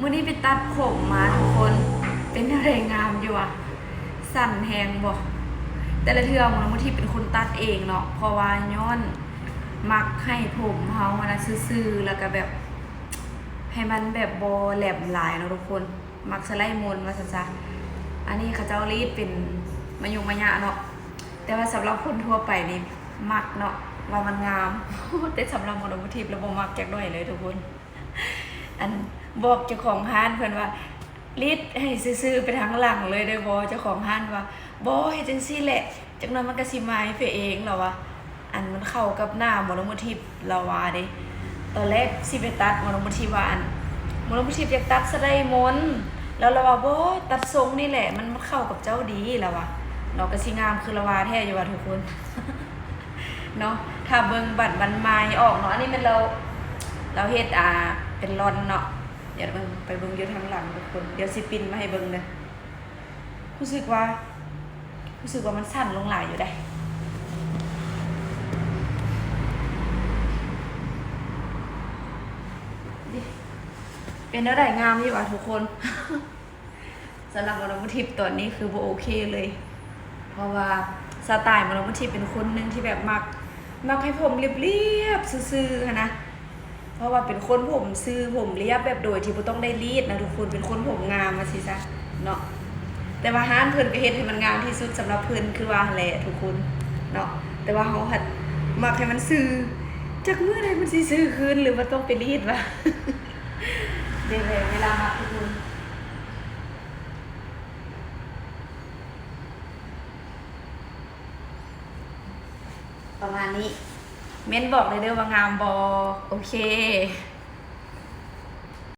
ມື້ນີ້ໄປຕັດຜົມມາທຸກຄົນ ເປັນແນວໃດ ງາມຢູ່ຫວາ? ສັ້ນແຮງບໍ່? ແຕ່ລະເທື່ອໝໍລຳບໍ່ທິບເປັນຄົນຕັດເອງເນາະ ເພາະວ່າຍ້ອນມັກໃຫ້ຜົມເຮົາຫັ້ນນະຊື່ໆ ແລ້ວກະແບບໃຫ້ມັນແບບບໍ່ແຫຼມຫຼາຍເນາະທຸກຄົນ ມັກສະໄລມົນວ່າຊັ້ນຊະ. ອັນນີ້ເຂົາເຈົ້າລີດເປັນມາຍຸມາຍະເນາະ ແຕ່ວ່າສຳລັບຄົນທົ່ວໄປນີ້ມັກເນາະ ວ່າມັນງາມ ແຕ່ສຳລັບໝໍລຳບໍ່ທິບລະບໍ່ມັກຈັກໜ້ອຍເລີຍທຸກຄົນ. ອັນ ບອກເຈົ້າຂອງຮ້ານເພິ່ນວ່າ ລີດໃຫ້ຊື່ໆ ໄປທາງຫຼັງເລີຍໄດ້ບໍ່? ເຈົ້າຂອງຮ້ານວ່າ ບໍ່ ເຮັດຈັ່ງຊີ້ແຫຼະ ຈັກໜ້ອຍມັນກະຊິມາຍໄປເອງ ລາວວ່າ ອັນ ມັນເຂົ້າກັບໜ້າໝໍລຳບໍ່ທິບ ລາວວ່າເດ້. ຕອນແລກຊິໄປຕັດ ໝໍລຳບໍ່ທິບວ່າ ອັນ ໝໍລຳບໍ່ທິບຢາກຕັດສະໄລມົນ ແລ້ວລາວວ່າ ບໍ່ ຕັດຊົງນີ້ແຫຼະ ມັນ ມັນເຂົ້າກັບເຈົ້າດີ ລາວວ່າເນາະ ກະຊິງາມຄືລາວວ່າແທ້ຢູ່ຫວາທຸກຄົນ ເນາະ ຖ້າເບິ່ງບັດມັນມາຍອອກເນາະ. ອັນນີ້ແມ່ນລາວ ລາວເຮັດ ອ່າ ເປັນລອນເນາະ ດຽວເບິ່ງ ໄປເບິ່ງຢູ່ທາງຫຼັງທຸກຄົນ ດຽວຊິປິ່ນມາໃຫ້ເບິ່ງເດີ. ຮູ້ສຶກວ່າ ຮູ້ສຶກວ່າມັນສັ້ນລົງຫຼາຍຢູ່ໃດ. ເປັນແນວໃດ ງາມຢູ່ຫວາທຸກຄົນ? ສຳລັບໝໍລຳບໍ່ທິບຕອນນີ້ຄືບໍ່ໂອເຄເລີຍ ເພາະວ່າສະໄຕໝໍລຳບໍ່ທິບເປັນຄົນໜຶ່ງທີ່ແບບມັກ ມັກໃຫ້ຜົມລຽບໆຊື່ໆຫັ້ນນະ ເພາະວ່າເປັນຄົນຜົມຊື່ ຜົມລຽບ ແບບໂດຍທີ່ບໍ່ຕ້ອງໄດ້ລີດນະທຸກຄົນ ເປັນຄົນຜົມງາມວ່າຊີ້ຊະເນາະ. ແຕ່ວ່າຮ້ານເພິ່ນກະເຮັດໃຫ້ມັນງາມທີ່ສຸດສຳລັບເພິ່ນ ຄືວ່າຫັ້ນແຫຼະທຸກຄົນເນາະ ແຕ່ວ່າເຮົາຫັ້ນມັກໃຫ້ມັນຊື່ ຈັກມື້ໃດມັນຊິຊື່ຄືນ ຫຼືວ່າຕ້ອງໄປລີດຫວາ? ເດແຫຼະ ເວລາມັກທຸກຄົນ ປະມານນີ້ ເມັ້ນບອກໄດ້ເດີວ່າງາມບໍ່? ໂອເຄ